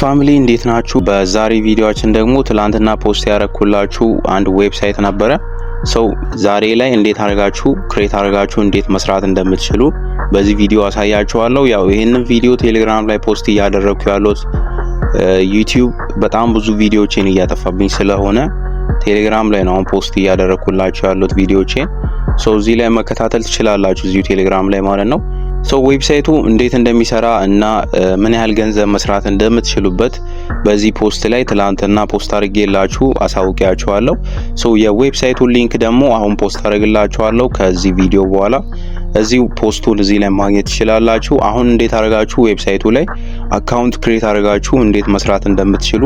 Family፣ እንዴት ናችሁ? በዛሬ ቪዲዮአችን ደግሞ ትላንትና post ያረኩላችሁ አንድ website ነበረ። So ዛሬ ላይ እንዴት አድርጋችሁ create አድርጋችሁ እንዴት መስራት እንደምትችሉ በዚህ ቪዲዮ አሳያችኋለሁ። ያው ይህንን ቪዲዮ ቴሌግራም ላይ post እያደረግኩ ያለሁት ዩቲዩብ በጣም ብዙ ቪዲዮዎችን እያጠፋብኝ ስለሆነ ቴሌግራም ላይ ነው አሁን post እያደረግኩላችሁ ያለሁት ቪዲዮዎችን። So እዚህ ላይ መከታተል ትችላላችሁ፣ እዚሁ ቴሌግራም ላይ ማለት ነው። So website ኡ እንዴት እንደሚሰራ እና ምን ያህል ገንዘብ መስራት እንደምትችሉበት በዚህ post ላይ ትላንትና post አድርጌላችሁ አሳውቂያችኋለሁ። So የ website ኡን link ደግሞ አሁን post አድርግላችኋለሁ ከዚህ ቪዲዮ በኋላ፣ እዚሁ post ኡን እዚህ ላይ ማግኘት ትችላላችሁ። አሁን እንዴት አድርጋችሁ website ኡ ላይ account create አድርጋችሁ እንዴት መስራት እንደምትችሉ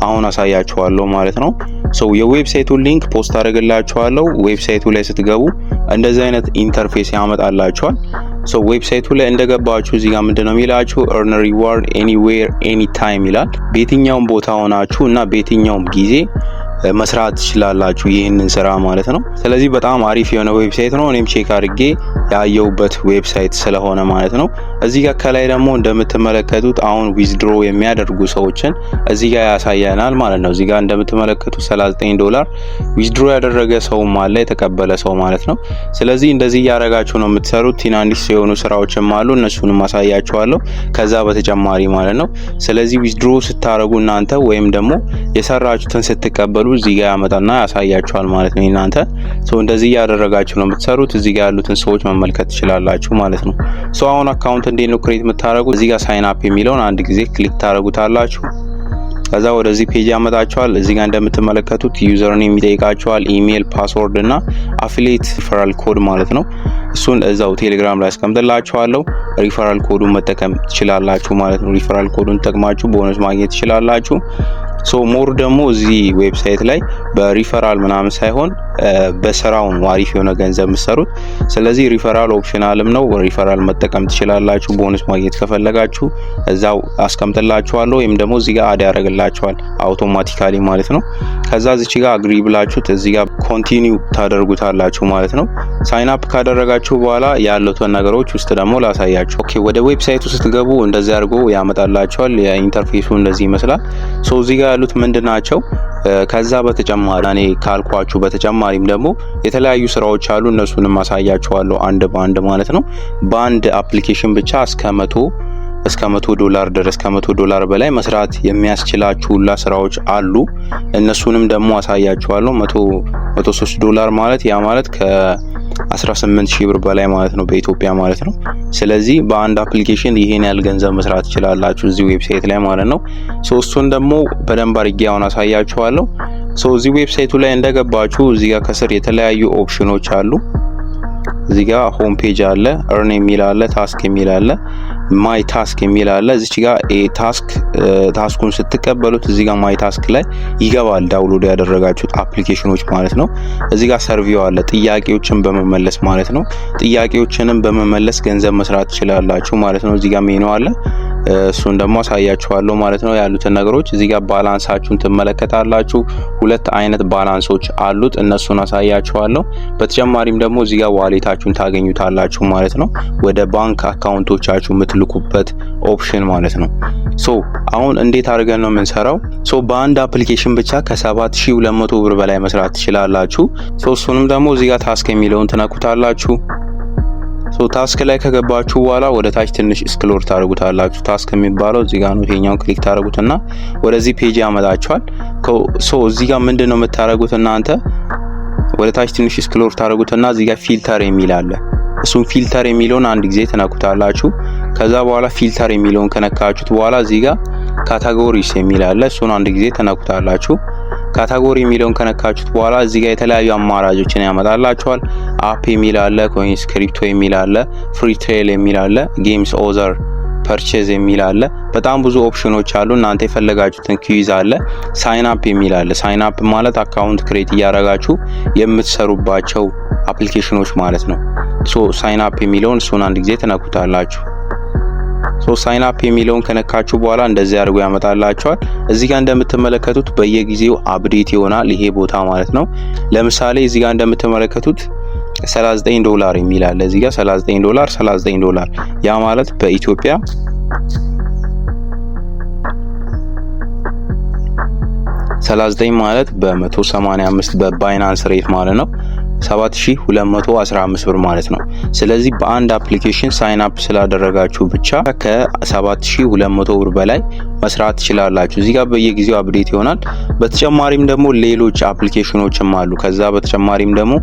አሁን አሳያችኋለሁ ማለት ነው። So የ website ኡን link post አድርግላችኋለሁ። Website ኡ ላይ ስትገቡ እንደዚህ አይነት interface ያመጣላችኋል። So website ኡ ላይ እንደገባችሁ እዚህ ጋር ምንድነው የሚላችሁ? "Earn reward anywhere, anytime" ይላል። በየትኛውም ቦታ ሆናችሁ እና በየትኛውም ጊዜ መስራት ትችላላችሁ ይህንን ስራ ማለት ነው። ስለዚህ በጣም አሪፍ የሆነ website ነው። እኔም check አድርጌ ያየሁበት website ስለሆነ ማለት ነው። እዚህ ጋር ከላይ ደግሞ እንደምትመለከቱት አሁን withdraw የሚያደርጉ ሰዎችን እዚህ ጋር ያሳየናል ማለት ነው። እዚህ ጋር እንደምትመለከቱት 39 ዶላር withdraw ያደረገ ሰውም አለ፣ የተቀበለ ሰው ማለት ነው። ስለዚህ እንደዚህ እያደረጋችሁ ነው የምትሰሩት። ትናንሽ የሆኑ ስራዎችም አሉ፣ እነሱንም አሳያችኋለሁ ከዛ በተጨማሪ ማለት ነው። ስለዚህ withdraw ስታደርጉ እናንተ ወይም ደግሞ የሰራችሁትን ስትቀበሉ እዚህ ጋር ያመጣና ያሳያችኋል ማለት ነው። እናንተ so እንደዚህ እያደረጋችሁ ነው የምትሰሩት። እዚህ ጋር ያሉትን ሰዎች መመልከት ትችላላችሁ ማለት ነው። So አሁን account እንዴት ነው create የምታደርጉት? እዚህ ጋር sign up የሚለውን አንድ ጊዜ click ታደርጉታላችሁ። ከዛ ወደዚህ page ያመጣችኋል። እዚህ ጋር እንደምትመለከቱት username ይጠይቃችኋል፣ email፣ password እና affiliate referral code ማለት ነው። እሱን እዛው ቴሌግራም ላይ አስቀምጥላችኋለሁ። Referral code ኡን መጠቀም ትችላላችሁ ማለት ነው። Referral code ኡን ተጠቅማችሁ ቦነስ ማግኘት ትችላላችሁ። So more ደግሞ እዚህ website ላይ በሪፈራል ምናምን ሳይሆን በስራው ነው አሪፍ የሆነ ገንዘብ የምትሰሩት። ስለዚህ referral optional ም ነው። ሪፈራል መጠቀም ትችላላችሁ። ቦነስ ማግኘት ከፈለጋችሁ እዛው አስቀምጥላችኋለሁ ወይም ደግሞ እዚህ ጋር add ያደርግላችኋል automatically ማለት ነው። ከዛ እዚች ጋር agree ብላችሁት እዚህ ጋር continue ታደርጉታላችሁ ማለት ነው። Sign up ካደረጋችሁ በኋላ ያሉትን ነገሮች ውስጥ ደግሞ ላሳያችሁ። Okay፣ ወደ website ኡ ስትገቡ እንደዚህ አድርጎ ያመጣላችኋል። የ interface ኡ እንደዚህ ይመስላል። So እዚህ ጋር ያሉት ምንድን ናቸው? ከዛ በተጨማሪ እኔ ካልኳችሁ በተጨማሪም ደግሞ የተለያዩ ስራዎች አሉ። እነሱንም አሳያችኋለሁ አንድ በአንድ ማለት ነው። በአንድ application ብቻ እስከ 100 ዶላር ድረስ፣ ከ100 ዶላር በላይ መስራት የሚያስችላችሁ ሁላ ስራዎች አሉ። እነሱንም ደግሞ አሳያችኋለሁ። 103 ዶላር ማለት ያ ማለት ከ18 ሺህ ብር በላይ ማለት ነው በኢትዮጵያ ማለት ነው። ስለዚህ በአንድ application ይሄን ያህል ገንዘብ መስራት ትችላላችሁ እዚህ website ላይ ማለት ነው። So እሱን ደግሞ በደንብ አድርጌ አሁን አሳያችኋለሁ። So እዚህ website ኡ ላይ እንደገባችሁ እዚህ ጋር ከስር የተለያዩ option ኖች አሉ። እዚህ ጋር home page አለ፣ earn የሚል አለ፣ task የሚል አለ፣ my task የሚል አለ። እዚች ጋር task ኡን ስትቀበሉት እዚህ ጋር my task ላይ ይገባል፣ download ያደረጋችሁት application ኖች ማለት ነው። እዚህ ጋር survey ው አለ፣ ጥያቄዎችን በመመለስ ማለት ነው። ጥያቄዎችንም በመመለስ ገንዘብ መስራት ትችላላችሁ ማለት ነው። እዚህ ጋር ሜኑ አለ። እሱን ደግሞ አሳያችኋለሁ ማለት ነው። ያሉትን ነገሮች እዚህ ጋር balance ኣችሁን ትመለከታላችሁ። ሁለት አይነት balance ኦች አሉት፣ እነሱን አሳያችኋለሁ። በተጨማሪም ደግሞ እዚህ ጋር wallet ኣችሁን ታገኙታላችሁ ማለት ነው። ወደ ባንክ account ኦቻችሁ የምትልኩበት option ማለት ነው። So አሁን እንዴት አድርገን ነው የምንሰራው? So በአንድ application ብቻ ከ7200 ብር በላይ መስራት ትችላላችሁ። So እሱንም ደግሞ እዚህ ጋር task የሚለውን ትነኩታላችሁ። So task ላይ ከገባችሁ በኋላ ወደ ታች ትንሽ scroll ታደርጉታላችሁ። Task የሚባለው እዚህ ጋር ነው። ይሄኛውን click ታደርጉትና ወደዚህ page ያመጣችኋል። So እዚህ ጋር ምንድን ነው የምታደርጉት እናንተ? ወደ ታች ትንሽ scroll ታደርጉትና እዚህ ጋር filter የሚል አለ። እሱን filter የሚለውን አንድ ጊዜ ትነኩታላችሁ። ከዛ በኋላ filter የሚለውን ከነካችሁት በኋላ እዚህ ጋር categories የሚል አለ። እሱን አንድ ጊዜ ትነኩታላችሁ። Category የሚለውን ከነካችሁት በኋላ እዚህ ጋር የተለያዩ አማራጮችን ያመጣላችኋል። App የሚል አለ፣ coins crypto የሚል አለ፣ free trial የሚል አለ፣ games, other, purchase የሚል አለ። በጣም ብዙ option ኖች አሉ። እናንተ የፈለጋችሁትን quiz አለ። Sign up የሚል አለ። Sign up ማለት account create እያደረጋችሁ የምትሰሩባቸው application ኖች ማለት ነው። So sign up የሚለውን እሱን አንድ ጊዜ ትነኩታላችሁ። So sign up የሚለውን ከነካችሁ በኋላ እንደዚህ አድርጎ ያመጣላችኋል። እዚህ ጋር እንደምትመለከቱት በየጊዜው update ይሆናል ይሄ ቦታ ማለት ነው። ለምሳሌ እዚህ ጋር እንደምትመለከቱት 39 ዶላር የሚል አለ። እዚህ ጋር 39 ዶላር፣ 39 ዶላር፣ ያ ማለት በኢትዮጵያ 39 ማለት በ185 በ Binance rate ማለት ነው 7215 ብር ማለት ነው። ስለዚህ በአንድ application sign up ስላደረጋችሁ ብቻ ከ7200 ብር በላይ መስራት ትችላላችሁ። እዚህ ጋር በየጊዜው update ይሆናል። በተጨማሪም ደግሞ ሌሎች application ኖችም አሉ። ከዛ በተጨማሪም ደግሞ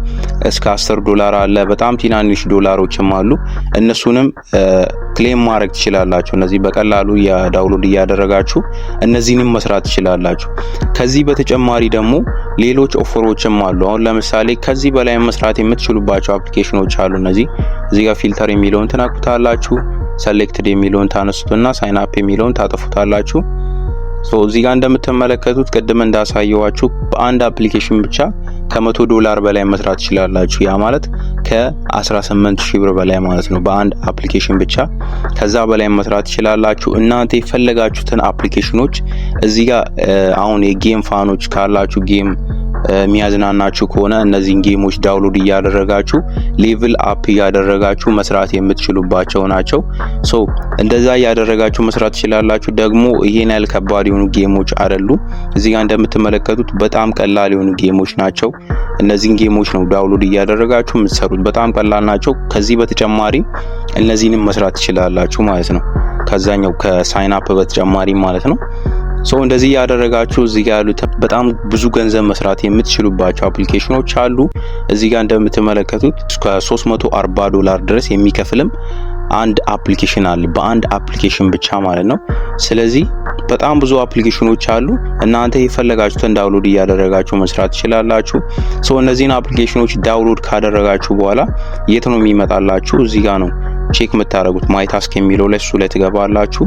እስከ 10 ዶላር አለ። በጣም ትናንሽ ዶላሮችም አሉ። እነሱንም claim ማድረግ ትችላላችሁ። እነዚህ በቀላሉ download እያደረጋችሁ እነዚህንም መስራት ትችላላችሁ። ከዚህ በተጨማሪ ደግሞ ሌሎች offer ኦችም አሉ። አሁን ለምሳሌ ከዚህ በላይ መስራት የምትችሉባቸው application ኖች አሉ። እነዚህ እዚህ ጋር filter የሚለውን ትነኩታላችሁ። Selected የሚለውን ታነሱትና sign up የሚለውን ታጠፉታላችሁ። So እዚህ ጋር እንደምትመለከቱት ቅድም እንዳሳየዋችሁ በአንድ application ብቻ ከ100 ዶላር በላይ መስራት ትችላላችሁ። ያ ማለት ከ18 ሺህ ብር በላይ ማለት ነው። በአንድ application ብቻ ከዛ በላይ መስራት ትችላላችሁ። እናንተ የፈለጋችሁትን application ኖች እዚህ ጋር አሁን የ game fan ኖች ካላችሁ፣ game የሚያዝናናችሁ ከሆነ እነዚህን game ኦች download እያደረጋችሁ level up እያደረጋችሁ መስራት የምትችሉባቸው ናቸው። So እንደዛ እያደረጋችሁ መስራት ትችላላችሁ። ደግሞ ይሄን ያህል ከባድ የሆኑ game ኦች አይደሉም። እዚህ ጋር እንደምትመለከቱት በጣም ቀላል የሆኑ game ኦች ናቸው። እነዚህን game ኦች ነው download እያደረጋችሁ የምትሰሩት። በጣም ቀላል ናቸው። ከዚህ በተጨማሪ እነዚህንም መስራት ትችላላችሁ ማለት ነው። ከዛኛው ከ sign up በተጨማሪ ማለት ነው። So እንደዚህ እያደረጋችሁ እዚህ ጋር ያሉት በጣም ብዙ ገንዘብ መስራት የምትችሉባቸው application ኖች አሉ። እዚህ ጋር እንደምትመለከቱት እስከ 340 ዶላር ድረስ የሚከፍልም አንድ application አለ፣ በአንድ application ብቻ ማለት ነው። ስለዚህ በጣም ብዙ application ኖች አሉ። እናንተ የፈለጋችሁትን download እያደረጋችሁ መስራት ትችላላችሁ። So እነዚህን application ኖች download ካደረጋችሁ በኋላ የት ነው የሚመጣላችሁ? እዚህ ጋር ነው check የምታደርጉት። My task የሚለው ላይ፣ እሱ ላይ ትገባላችሁ።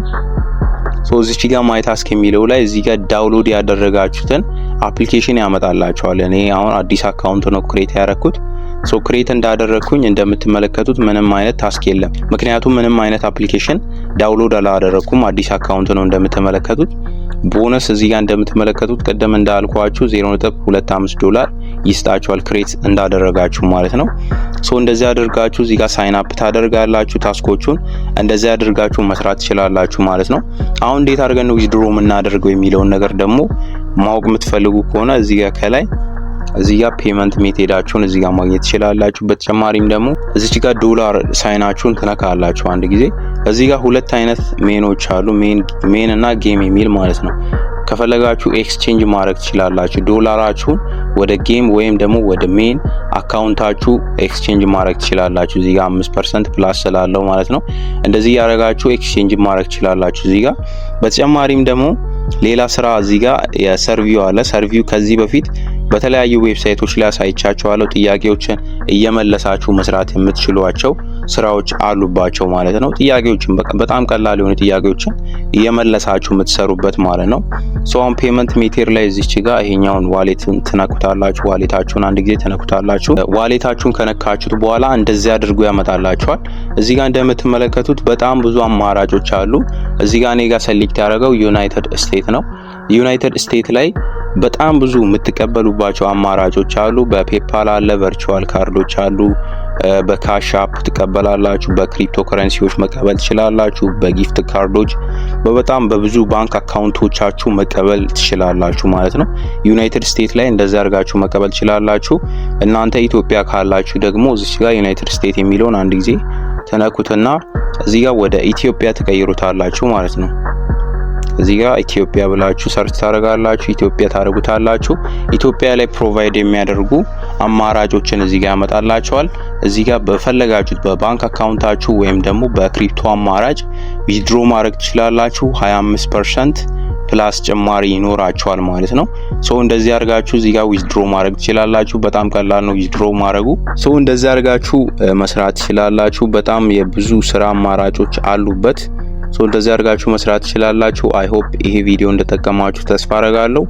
So እዚች ጋር my task የሚለው ላይ እዚህ ጋር download ያደረጋችሁትን application ያመጣላችኋል። እኔ አሁን አዲስ account ነው create ያደረኩት። So create እንዳደረግኩኝ እንደምትመለከቱት ምንም አይነት task የለም። ምክንያቱም ምንም አይነት application download አላደረግኩም። አዲስ account ነው እንደምትመለከቱት። ቦነስ እዚህ ጋር እንደምትመለከቱት ቅድም እንዳልኳችሁ 0.25 ዶላር ይሰጣችኋል create እንዳደረጋችሁ ማለት ነው። So እንደዚህ አድርጋችሁ እዚህ ጋር sign up ታደርጋላችሁ። Task ኦቹን እንደዚህ አድርጋችሁ መስራት ትችላላችሁ ማለት ነው። አሁን እንዴት አድርገን ነው withdraw የምናደርገው የሚለውን ነገር ደግሞ ማወቅ የምትፈልጉ ከሆነ እዚህ ጋር ከላይ እዚህ ጋር payment method ኣችሁን እዚህ ጋር ማግኘት ትችላላችሁ። በተጨማሪም ደግሞ እዚች ጋር dollar sign ኣችሁን ትነካላችሁ አንድ ጊዜ። እዚህ ጋር ሁለት አይነት ሜኖች አሉ፣ main እና game የሚል ማለት ነው። ከፈለጋችሁ exchange ማድረግ ትችላላችሁ። ዶላራችሁን ወደ game ወይም ደግሞ ወደ main account ኣችሁ exchange ማድረግ ትችላላችሁ። እዚህ ጋር 5% plus ስላለው ማለት ነው። እንደዚህ እያደረጋችሁ exchange ማድረግ ትችላላችሁ እዚህ ጋር። በተጨማሪም ደግሞ ሌላ ስራ እዚህ ጋር የ survey ው አለ። Survey ው ከዚህ በፊት በተለያዩ website ኦች ላይ አሳይቻችኋለሁ። ጥያቄዎችን እየመለሳችሁ መስራት የምትችሏቸው ስራዎች አሉባቸው ማለት ነው። ጥያቄዎችን በጣም ቀላል የሆኑ ጥያቄዎችን እየመለሳችሁ የምትሰሩበት ማለት ነው። So አሁን payment method ላይ እዚች ጋር ይሄኛውን wallet ን ትነኩታላችሁ። Wallet ኣችሁን አንድ ጊዜ ትነኩታላችሁ። Wallet ኣችሁን ከነካችሁት በኋላ እንደዚህ አድርጎ ያመጣላችኋል። እዚህ ጋር እንደምትመለከቱት በጣም ብዙ አማራጮች አሉ። እዚህ ጋር እኔ ጋር select ያደረገው United States ነው። United States ላይ በጣም ብዙ የምትቀበሉባቸው አማራጮች አሉ። በ PayPal አለ፣ virtual card ኦች አሉ፣ በ Cash App ትቀበላላችሁ፣ በክሪፕቶ ከረንሲዎች መቀበል ትችላላችሁ፣ በ gift card ኦች፣ በበጣም በብዙ ባንክ account ኦቻችሁ መቀበል ትችላላችሁ ማለት ነው። United States ላይ እንደዛ አድርጋችሁ መቀበል ትችላላችሁ። እናንተ ኢትዮጵያ ካላችሁ ደግሞ እዚች ጋር United States የሚለውን አንድ ጊዜ ትነኩትና እዚህ ጋር ወደ ኢትዮጵያ ትቀይሩታላችሁ ማለት ነው። እዚህ ጋር ኢትዮጵያ ብላችሁ search ታደርጋላችሁ። ኢትዮጵያ ታደርጉታላችሁ። ኢትዮጵያ ላይ provide የሚያደርጉ አማራጮችን እዚህ ጋር ያመጣላችኋል። እዚህ ጋር በፈለጋችሁት በባንክ account ኣችሁ ወይም ደግሞ በ crypto አማራጭ withdraw ማድረግ ትችላላችሁ። 25% plus ጭማሪ ይኖራችኋል ማለት ነው። So እንደዚህ አድርጋችሁ እዚህ ጋር withdraw ማድረግ ትችላላችሁ። በጣም ቀላል ነው withdraw ማድረጉ። So እንደዚህ አድርጋችሁ መስራት ትችላላችሁ። በጣም የብዙ ስራ አማራጮች አሉበት። So እንደዚህ አድርጋችሁ መስራት ትችላላችሁ። I hope ይሄ ቪዲዮ እንደጠቀማችሁ ተስፋ አረጋለሁ።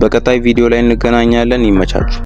በቀጣይ ቪዲዮ ላይ እንገናኛለን። ይመቻችሁ።